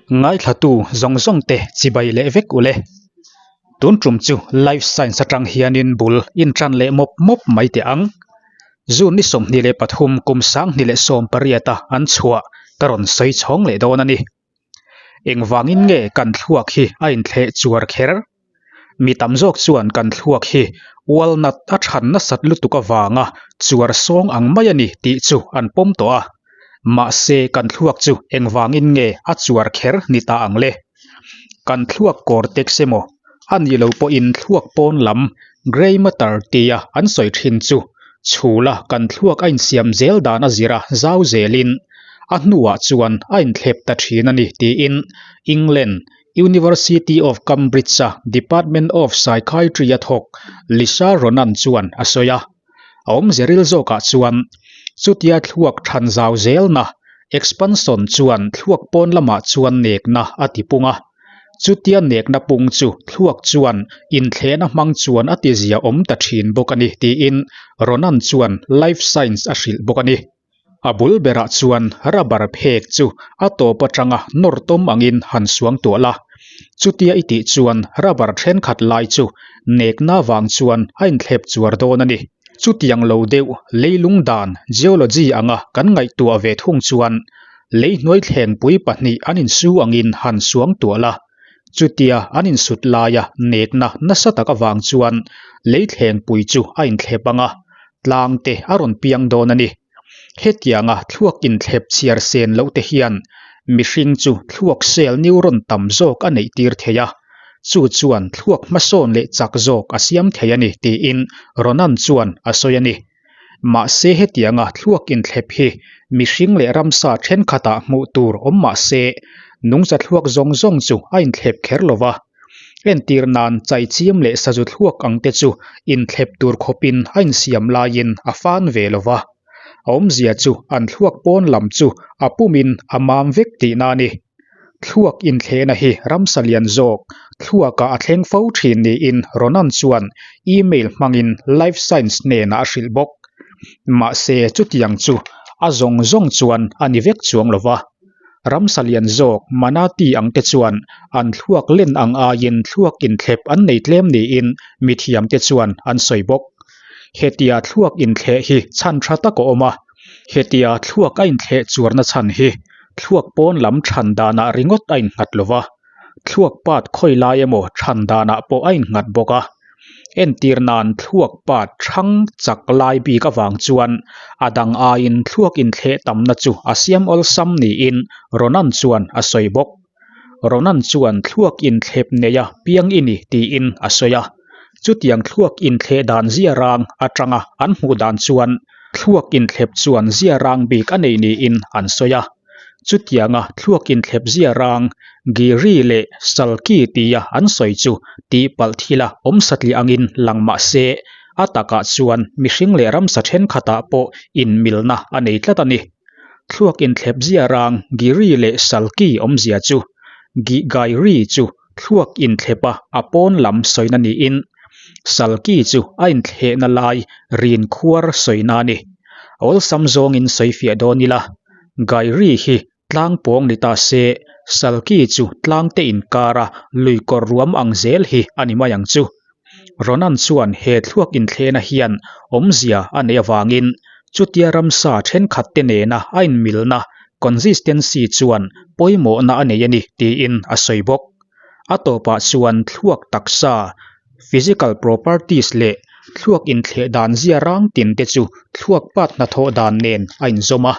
Ngaithlatu zawng zawng te chibai leh vek ule. Tun tum chu Life Science atang hianin bul intan leh mawp mawp mai teh ang. June ni 23 kum 2018 a an chhuah ka rawn sawi chhawng leh dawn a ni. Engvangin nge kan thluak hi a inthleh chuar kher? Mi tam zawk chuan kan thluak hi walnut a than nasat lutuk avanga chuar sawng ang mai a ni tih chu an pawm tawh a. Mahse kan thluak chu engvangin nge a chuar kher ni ta ang le? Kan thluak cortex emaw a nih loh pawhin thluak pawn lam grey matter tia an sawi thin chu chhula kan thluak a insiam zel dan a zir a zau zelin a hnuah chuan a inthlep ta thin a ni tiin England University of Cambridge-a Department of Psychiatry-a thawk Lisa Ronan chuan a sawi a. A awmze ril zawkah chuan chutia thluak than zau zelna, expansion, chuan thluak pawn lamah chuan nekna a ti pung a. Chutia nekna pung chu thluak chuan inthlehna hmang chuan a tizia awm ta thin bawk a ni tiin Ronan chuan Life Science a hrilh bawk a ni. A bul berah chuan rubber phek chu a tawp atanga nawr tawm angin han suang tuah la. Chutia i tih chuan rubber thenkhat lai chu nekna vang chuan a inthlep chuar dawn a ni. Chutiang lo deuh leilung dan, geology, anga kan ngaihtuah ve thung chuan leihnuai thlengpui pahnih an insu angin han suang tuah la. Chutia an insut laia nekna nasa tak avang chuan leithlengpui chu a inthlep ang a, tlang te a rawn piang dawn a ni. Hetianga thluak inthlep chhiar sen loh te hian mihring chu thluak cell neuron tam zawk a neih tir thei a, chu chuan thluak hmasawn leh chak zawk a siam thei a ni tiin Ronan chuan a sawi a ni. Mahse hetianga thluak inthlep hi mihring leh ramsa thenkhatah hmuh tur awm mah se, nungcha thluak zawng zawng chu a inthlep kher lo va. Entir nan chaichim leh sazu thluak ang te chu inthlep tur khawpin a insiam laiin a fan ve lo va. A awmzia chu an thluak pawn lam chu a pumin a mam vek tihna a ni. Thluak inthlehna hi ramsa lian zawk thluakah a thleng fo thin niin Ronan chuan email hmangin Life Science hnenah a hrilh bawk. Mahse chutiang chu a zawng zawng chuan a ni vek chuang lo va. Ramsa lian zawk manatee ang te chuan an thluak len ang aiin thluak inthlep an nei tlem niin mithiamte chuan an sawi bawk. Hetia thluak inthleh hi chhan tha tak a awm a, hetia thluak a inthleh chuarna chhan hi thluak pawn lam chhan danah ringawt a innghat lo va, thluak pat khawi lai emaw chhan danah pawh a innghat bawk a. Entir nan thluak pat hrang chak lai bik avang chuan a dang aiin thluak inthleh tamna chu a siam awlsam niin Ronan chuan a sawi bawk. Ronan chuan thluak inthlep neia piang i ni tiin a sawi a. Chutiang thluak inthleh dan zia rang atanga an hmuh dan chuan thluak inthlep chuan zia rang bik a nei niin an sawi a. Chutianga thluak inthlep zia rang Giri leh Salki tia an sawi chu tihpalh thila awm satliah angin lang mah se, a takah chuan mihring leh ramsa thenkhatah pawh inmilna a nei tlat a ni. Thluak inthlep zia rang Giri leh Salki awmzia chu Gi-Gairi chu thluak inthlep a a pawn lam sawina niin Salki chu a inthlehna lai rin khuar sawina a ni. Awlsam zawngin sawifiah dawn ila, Gairi hi tlang pawng ni ta se, Salki chu tlangte inkara lui kawr ruam ang zel hi a ni mai ang chu. Ronan chuan he thluak inthlehna hian awmzia a neih avangin chutia ramsa thenkhatte nena a inmilna, consistency, chuan pawimawhna a nei a ni tiin a sawi bawk. A tawpah chuan thluak taksa, physical properties, leh thluak inthleh dan zia rang tin te chu thluak pat hnathawh dan nen a inzawm a.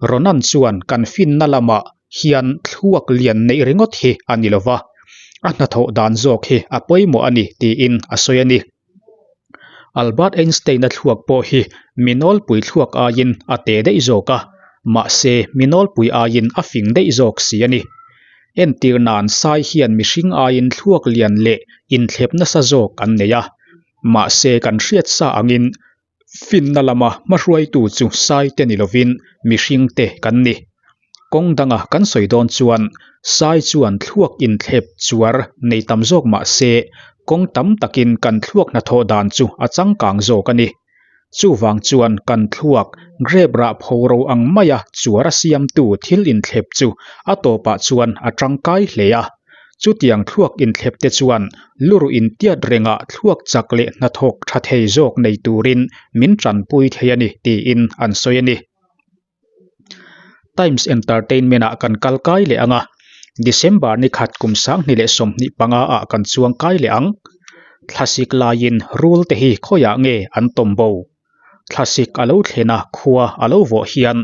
Ronan chuan kan finna lamah hian thluak lian neih ringawt hi a ni lo va, a hnathawh dan zawk hi a pawimawh a ni tiin a sawi a ni. Albert Einstein-a thluak pawh hi mi nawlpui thluak aiin a te daih zawk a, mahse mi nawlpui aiin a fing daih zawk si a ni. Entir nan sai hian mihring aiin thluak lian leh inthlep nasa zawk an nei a, mahse kan hriat sa angin Finna lama hmahruaitu chu saite ni lovin mihringte kan ni. Kawng danga kan sawi dawn chuan sai chuan thluak inthlep chuar nei tam zawk mah se kawng tam takin kan thluak hnathawh dan chu a changkang zawk a ni. Chuvang chuan kan thluak grape rah pho ro ang maia chuara siamtu thil inthlep chu a tawpah chuan a tangkai hle a. Chutiang thluak inthlep te chuan luruh intiat rengah thluak chak leh hnathawk tha thei zawk nei turin min tanpui thei a ni tiin an sawi a ni. Times Entertainment ah kan kal kai leh ang a, December ni khat kum 2025 ah kan chuang kai leh ang. Thlasik laiin rul te hi khawiah nge an tawm bo? Thlasik a lo thlen a khua a lo vawh hian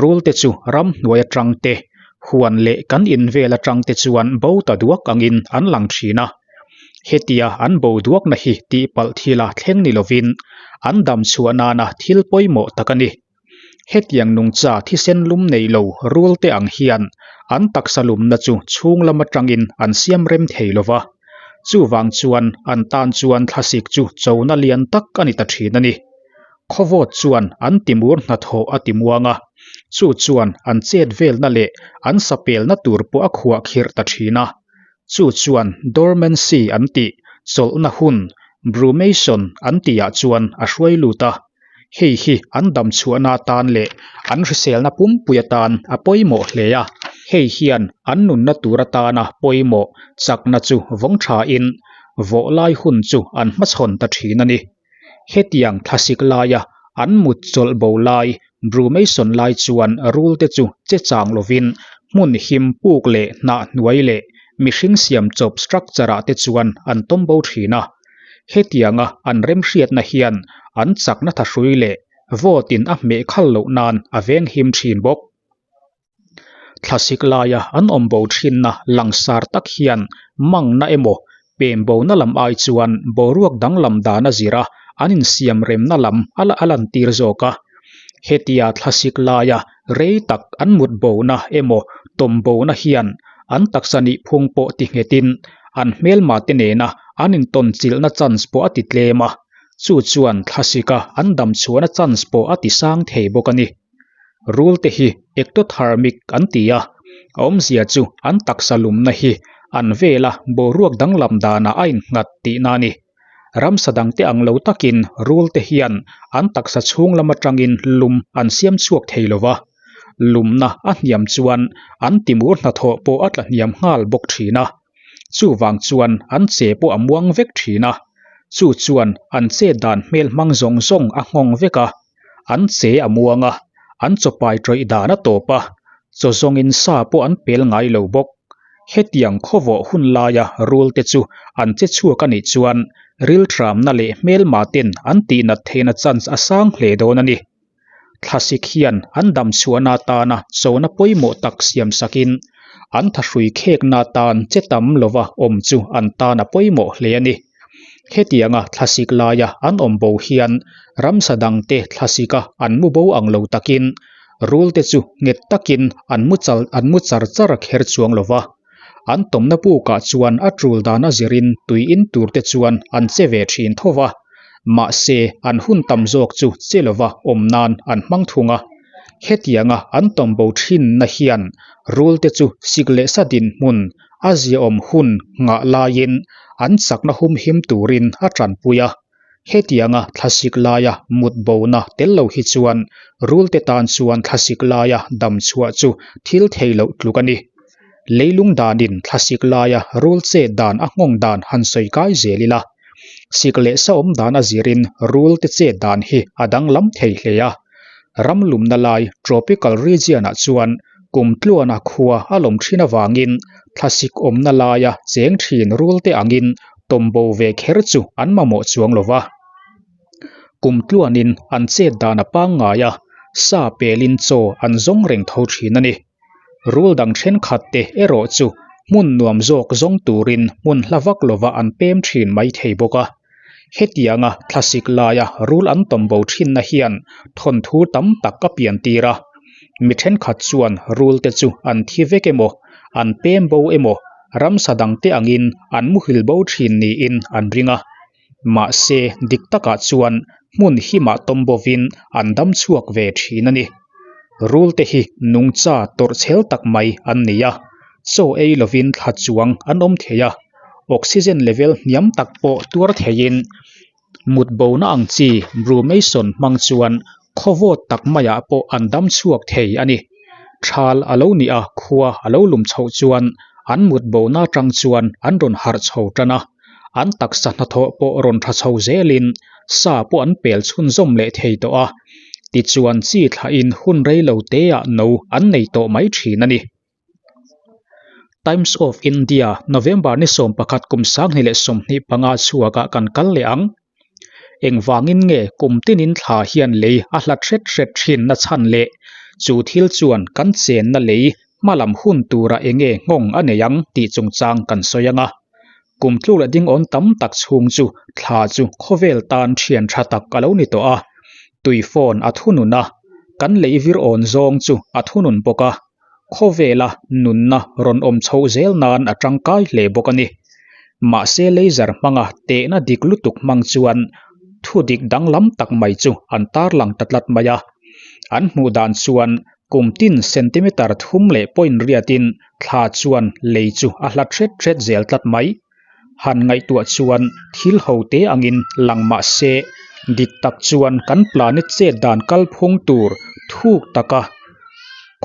rul te chu ramhnuai atang te, huan leh kan in vel atang te chuan bo ta duak angin an lang thin a. Hetia an bo duakna hi tihpalh thila thleng ni lovin an dam chhuah nana thil pawimawh tak a ni. Hetiang nungcha thisen lum nei lo rul te ang hian an taksa lumna chu chhung lam atangin an siam rem thei lo va, chuvang chuan an tan chuan thlasik chu chona lian tak a ni ta thin a ni. Khawvawt chuan an timur hnathawh a ti muang a, chu chuan an chet velna leh an sapelna tur pawh a khuah khirh ta thin a, chu chuan dormancy an tih chawlhna hun, brumation an tihah chuan a hruai lut a. Hei hi an dam chhuahna atan leh an hriselna pumpui atan a pawimawh hle a, hei hian an nunna tur atana pawimawh chakna chu vawng thain vawh lai hun chu an hmachhawn ta thin a ni. Hetiang thlasik laia an mut chawlh bo lai, brumation lai chuan rul te chu che chang lovin hmun him puk leh hnah hnuai leh mihring siam chawp structure ah te chuan an tawm bo thin a. Hetianga an remhriatna hian an chakna thahrui leh vote in a hmeh khal loh nan a veng him thin bawk. Thlasik laia an awm bo thinna langsar tak hian mangna emaw pem bona lam ai chuan boruak danglam dan a zir a, an insiam remna lam a la a lantir zawk a. Hetia thlasik laia rei tak an mut bona emaw tawm bona hian an taksa nihphung pawh ti nghetin an hmelma te nena an intawnchilhna chance pawh a ti tlem a, chu chuan thlasika an dam chhuahna chance pawh a ti sang thei bawk a ni. Rul te hi ectothermic an ti a, a awmzia chu an taksa lumna hi an vela boruak danglam danah a innghat tihna a ni. Ramsa dangte ang lo takin rul te hian an taksa chhung lam atangin lum an siam chhuak thei lo va, lumna a hniam chuan an timur hnathawh pawh a tla hniam nghal bawk thin a, chuvang chuan an che pawh a muang vek thin a, chu chuan an chet dan hmel hmang zawng zawng a nghawng vek a, an che a muang a, an chawpai tawih dan a tawp a, chaw zawngin sa pawh an pel ngai lo bawk. Hetiang khawvawh hun laia rul te chu an che chhuak a nih chuan riltramna leh hmelma ten an tihnat theihna chance a sang hle dawn a ni. Thlasik hian an dam chhuahna atana chona pawimawh tak siam sakin an thahrui khekna atan che tam lova awm chu an tan a pawimawh hle a ni. Hetianga thlasik laia an awm bo hian ramsa dangte thlasika an mu bo ang lo takin rul te chu nghet takin an mu chal an mu char char kher chuang lo va. An tawmna pukah chuan a tul dan a zirin tui in tur te chuan an che ve thin tho va, mahse an hun tam zawk chu che lova awm nan an hmang thung a. Hetianga an tawm bo thinna hian rul te chu sik leh sa dinhmun a ziaawm hun nghah laiin an chakna humhim turin a tanpui a. Hetianga thlasik laia mut bona tel lo hi chuan rulte tan chuan thlasik laia dam chhuah chu thil thei loh tluk a ni. Leilung danin thlasik laia rul chet dan a nghawng dan han sawi kai zel ila. Sik leh sa awm dan a zirin rulte chet dan hi a danglam thei hle a. Ram lumna lai tropical region-ah chuan kum tluana khua a lawm thin avangin thlasik awmna laia cheng thin rulte angin tawm bo ve kher chu an mamawh chuang lo va. Kum tluanin an chet dan a pangngai a, sa pelin chaw an zawng reng tho thin a ni. Rul dang thenkhat te erawh chu hmun nuam zawk zawng turin hmun hla vak lova an pem thin mai thei bawk a. Hetianga thlasik laia rul an tawm bo thinna hian thawnthu tam tak a pian tir a. Mi thenkhat chuan rul te chu an thi vek emaw, an pem bo emaw, ramsa dangte angin an muhil bo thin niin an ring a. Mahse, dik takah chuan hmun himah tawm bovin an dam chhuak ve thin a ni. Rul te hi nungcha tawrhchhel tak mai an ni a, chaw ei lovin thla chuang an awm thei a, oxygen level hniam tak pawh tuar theiin. Mut bona ang chi brumation hmang chuan khaw vawt tak maiah pawh an dam chhuak thei a ni. Thal a lo nih a, khua a lo lum chhoh chuan an mut bona atang chuan an rawn harh chho tan a, an taksa hnathawh pawh rawn tha chho zelin sa pawh an pel chhunzawm leh thei tawh a, tichuan chi thlahin hun rei lo teah no an nei tawh mai thin a ni. Times of India, November ni 11 kum 2025 chhuakah kan kal leh ang. Engvangin nge kum tinin thla hian lei a hlat hret hret thin na chhan leh chu thil chuan kan chenna lei hmalam hun tura enge nghawng a nei ang tih chungchang kan sawi ang a. Kum tluk leh ding awn tam tak chhung chu thla chu khawvel tan thian tha tak a lo ni tawh a, tui phone a thunun a, kan lei vir awn zawng chu a thunun bawk a. Khawvela nunna rawn awm chhoh zel nan a tangkai hle bawk a ni. Mahse laser hmanga tehna dik lutuk hmang chuan thu dik danglam tak mai chu an tarlang ta tlat mai a. An hmuh dan chuan kum tin centimeter thum leh point riatin thla chuan lei chu a hlat hret hret zel tlat mai. Han ngaihtuah chuan thil ho te angin lang mah se, dik tak chuan kan planet chet dan kalphung tur thuk taka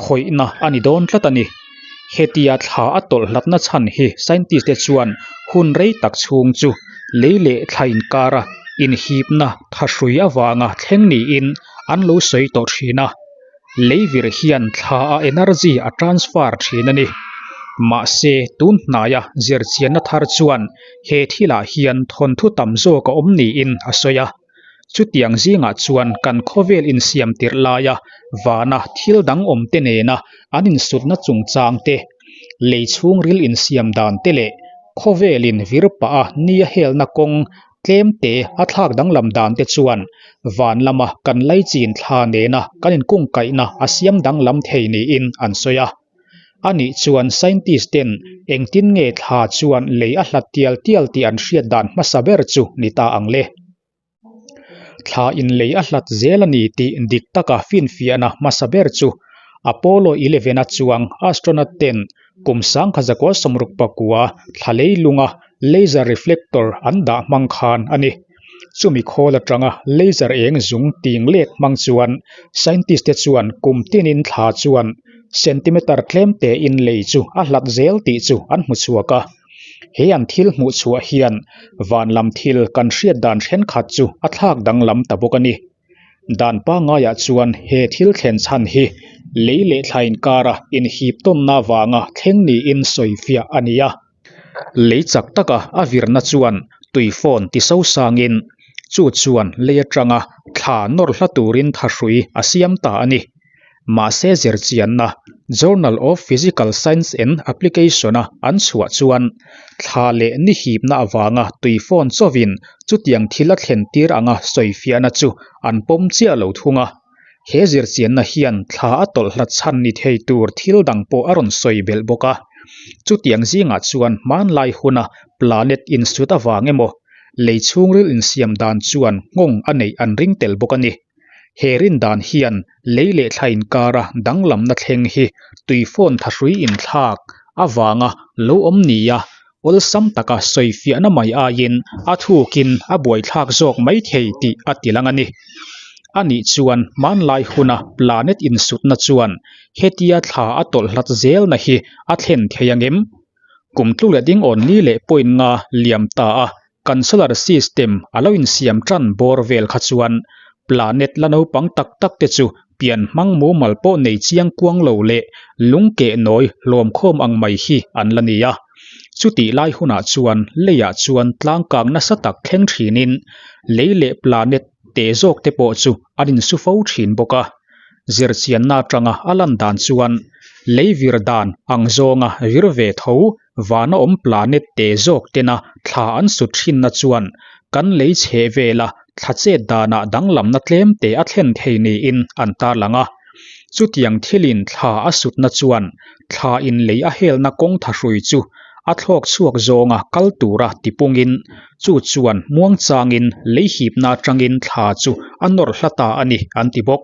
khawihna a ni dawn tlat a ni. Hetia thla a tawlh hlatna chhan hi scientist te chuan hun rei tak chhung chu lei leh thla inkara inhipna thahrui avanga thleng niin an lo sawi tawh thin a. Lei vir hian thla a energy a transfer thin a ni. Mahse, tun hnaia zirchianna thar chuan he thilah hian thawnthu tam zawk a awm niin a sawi a. Chutiang zingah chuan kan khawvel insiam tirh laia vana thil dang awmte nena an insutna chungchang te, lei chhungril insiam dan te leh khawvelin vir pah a nia helna kawng Tlemte a thlak danglam dan te chuan van lama kan laichin thla nena kan inkungkaihna a siam danglam thei niin an sawi a. Anih chuan scientist ten engtin nge thla chuan lei a hlat tial tial tih an hriat dan hmasa ber chu ni ta ang le. Thla in lei a hlat zel a ni tih dik taka finfiahna hmasa ber chu Apollo 11 a chuang astronaut ten Kum 1969 thla leilunga laser reflector an dah hmang khan a ni. Chumi khawl atanga laser eng zung ting let hmang chuan scientist te chuan kum tinin thla chuan centimeter tlem tein lei chu a hlat zel tih chu an hmu chhuak a. He an thil hmuh chhuah hian van lam thil kan hriat dan thenkhat chu a thlak danglam ta bawk a ni. Dan pangaiah chuan he thil thlen chhan hi lei leh thla inkara inhip tawnna avanga thleng niin sawifiah a ni a. Lei chak taka a virna chuan tui phone ti sosangin chu chuan lei atanga thla nawr hla turin thahrui a siam ta a ni. Mahse zirchianna Journal of Physical Science and Application-a an chhuah chuan thla leh ni hipna avanga tui phone chawin chutiang thil a thlen tir anga sawifiahna chu an pawm chiah lo thung a. He zirchianna hian thla a tawlh hlat chhan ni thei tur thil dang pawh a rawn sawi belh bawk a. Chutiang zingah chuan hmanlai huna planet insut avang emaw lei chhungril insiam dan chuan nghawng a neih an ring tel bawk a ni. He rindan hian lei leh thla inkara danglamna thleng hi tui phone thahrui inthlak avanga lo awm nia awlsam taka sawifiahna mai aiin a thukin a buaithlak zawk mai thei tih a ti lang a ni. Anih chuan hmanlai huna planet insutna chuan hetia thla a tawlh hlat zelna hi a thlen thei angem? Kum tluk leh ding awn li leh point nga liam ta a Kan solar system a lo insiam tan bawr vel kha chuan planet la naupang tak tak te chu pian hmang mumal pawh nei chiang kuang lo leh lung keh nawi hlawm khawm ang mai hi an la ni a. Chutih lai hunah chuan leiah chuan tlangkang nasa tak thleng thinin lei leh planet te zawk te pawh chu an insu fo thin bawk a. Zirchianna atanga a lan dan chuan lei vir dan ang zawnga vir ve tho Vana awm planet te zawk tena thla an sut thinna chuan kan lei chheh vela thla chet danah danglamna tlem te a thlen thei niin an tarlang a. Chutiang thilin thla a sutna chuan thla in lei a helna kawng thahrui chu a thlawk chhuak zawnga kal tura tipungin chu chuan muangchangin lei hipna atangin thla chu a nawr hla ta a ni an ti bawk.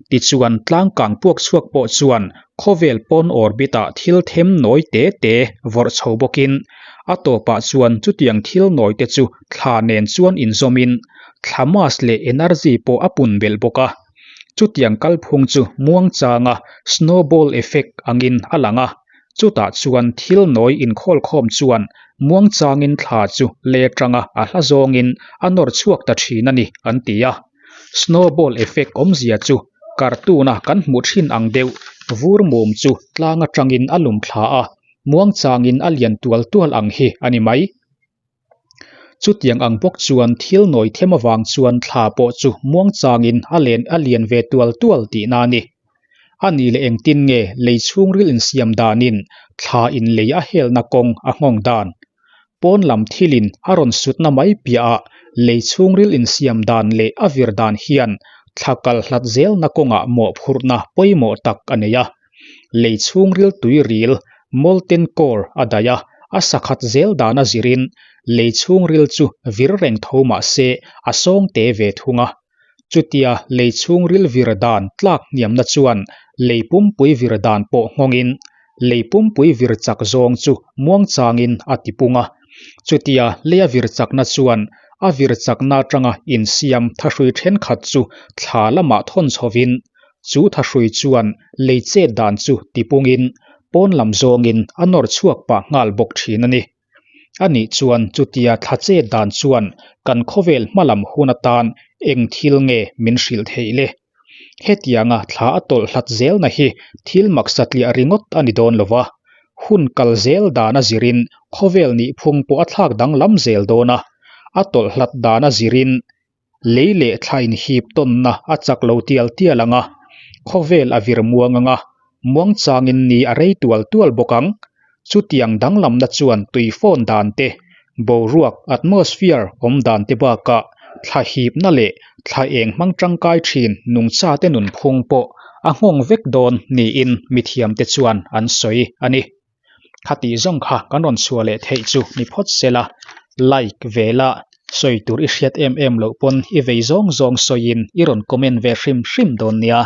Tichuan, tlangkang puak chhuak pawh chuan khawvel pawn orbit-ah thil them nawi te te vawrh chho bawkin, a tawpah chuan chutiang thil nawi te chu thla nen chuan inzawmin, Thla mass leh energy pawh a pun belh bawk a. Chutiang kalphung chu muangchanga snowball effect angin a lang a, chutah chuan thil nawi inkhawlkhawm chuan muangchangin thla chu le atanga a hla zawngin a nawr chhuak ta thin a ni, an ti a. Snowball effect awmzia chu cartoon-a kan hmuh thin ang deuh vur mum chu tlang atangin a lum thla a, muangchangin a lian tual tual ang hi a ni mai. Chutiang ang bawk chuan thil nawi them avang chuan thla pawh chu muangchangin a len a lian ve tual tual tihna a ni. A nih leh engtin nge lei chhungril insiam danin thla in lei a helna kawng a nghawng dan? Pawn lam thilin a rawn sutna mai piahah lei chhungril insiam dan leh a vir dan hian thla kal hlat zelna kawngah mawhphurhna pawimawh tak a nei a. Lei chhungril tui ril, molten core, a daih a, a sakhat zel dan a zirin lei chhungril chu vir reng tho mah se a sawng te ve thung a. Chutia lei chhungril vir dan tlak hniamna chuan lei pumpui vir dan pawh nghawngin lei pumpui vir chak zawng chu muangchangin a tipung a. Chutia leia vir chakna chuan a vir chakna atanga insiam thahrui thenkhat chu thla lamah thawn chhovin Chu thahrui chuan lei chet dan chu tipungin pawn lam zawngin a nawr chhuak pah nghal bawk thin a ni. Anih chuan chutia thla chet dan chuan kan khawvel hma lam hun atan eng thil nge min hrilh theih le? Hetianga thla a tawlh hlat zelna hi thil mak satliah ringawt a ni dawn lo va, hun kal zel dan a zirin khawvel nihphung pawh a thlak danglam zel dawn a, a tawlh hlat dan a zirin Lei leh thla inhip tawnna a chak lo tial tial ang a, khawvel a vir muang ang a, muangchangin ni a rei tual tual bawk ang. Chutiang danglamna chuan tui fawn dan te, boruak, atmosphere, awm dan te bakah thla hipna leh thla eng hmang tangkai thin nungchate nunphung pawh a nghawng vek dawn niin mithiamte chuan an sawi a ni. Khatih zawng kha kan rawn chhuah leh theih chu ni phawt se la, like ve la, sawi tur i hriat em em loh pawn i vei zawng zawng sawiin i rawn comment ve hrim hrim dawn nia.